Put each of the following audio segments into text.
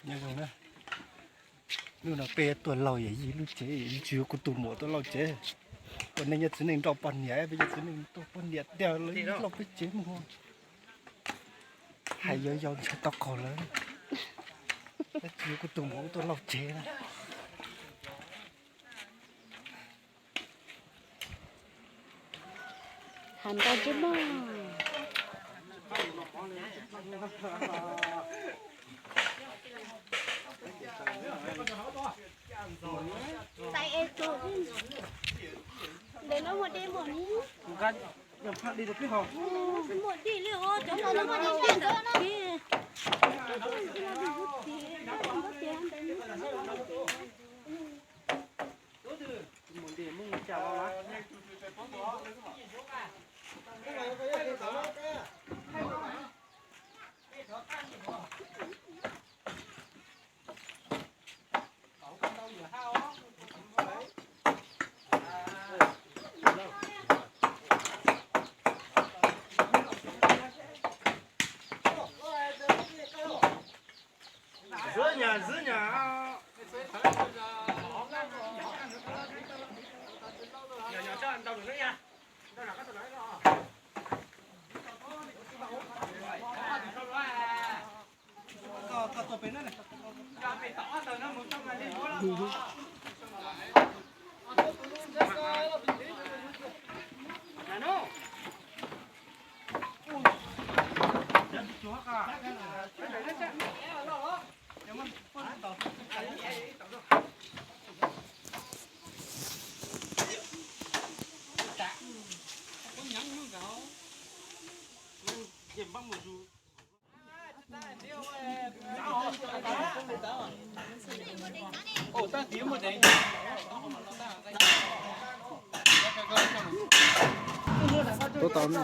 Nyob zoo na, hnub no peb tuaj lauj yam yij lub tsev, tsis yog kuv tus muam tuaj lauj tsev. Ua neej nyob txiv neej nrauj poj niam, peb nyob txiv neej nrauj poj niam tiag los lauj peb tsev mus. Hais yau yau ntshe tau qaug lawm. Tsis yog kuv tus muam tuaj lauj tsev na. Has nta tsis mog.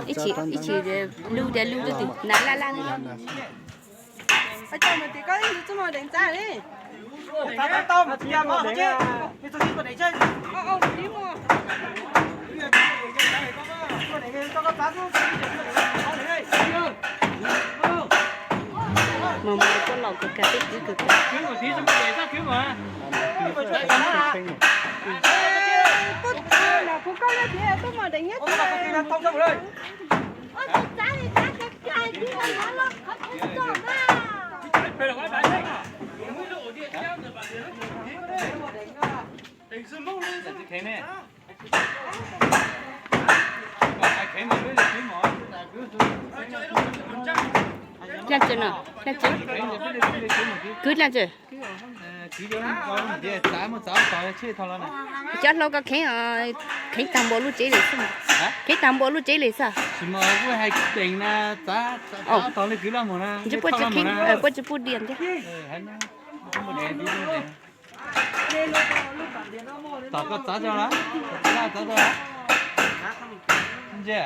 Ib chim, ib chim lub tias lub twb twg na laj laj ne. Mas mus koj laus kawg kawg, peb kwv kawg kawg. Dlaaj tsi no, dlaaj tsi? Kwv dlaaj tsi? Cov hlau koj kheev, kheev tag npaum lub tsev li xwb. Kheev tag npaum lub tsev li xwb. Tsis puab tsi pub diam thiab. Tom koj txav tso lawm, txav tso lawm. Ntsia.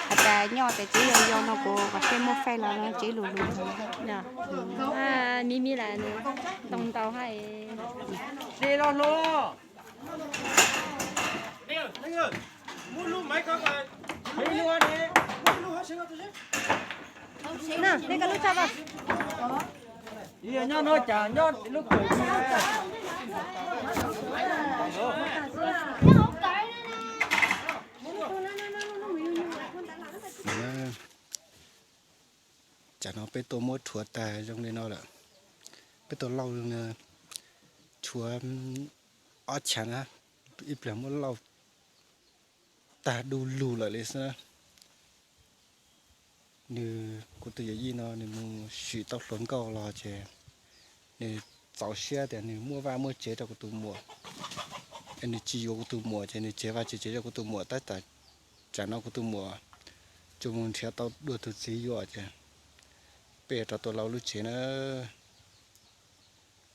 Has tas nyob tas tsev yau yau no kuv kom tej muab faij los tsev lus lus. Mi mi las tau ntau ha. Tsam no peb tuaj muab rhuav tas zoo li no lawm. Peb tuaj lauj zoo li tshuav ob chav na, ib pliag muab lauj tag du lug lawm li xwb na. Nws, kuv tus yawm yij no nws mus sim tau hluas nkauj los ces nws txaus siab tias nws muaj vaj muaj tsev rau kuv tus muam, es nws tsis yuav kuv tus muam ces nws tseg vaj tseg tsev rau kuv tus muam tab sis tsam no kuv tus muam tsuas mus nrhiav tau dua tus txiv yuav ces peb rov tua lau lub tsev na.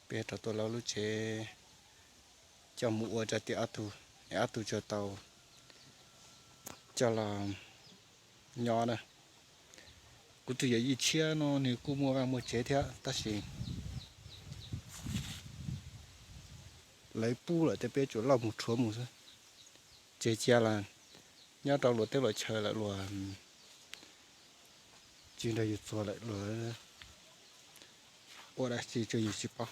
Peb rov tua lau lub tsev coj mus ua rau tim ob tug, es ob tug tsuas tau coj los nyob na. Kuv tus yawm yij tshiab no nws kuj muaj vaj muaj tsev thiab tab sis lawv pub lawm tej peb tsuas lauj mus rhuav mus xwb. Tseg cia los nyob rau luag teb luag chaw lawm luag tsis nrog yus txuag lawm luag ua dab tsi rau yus tsis paub.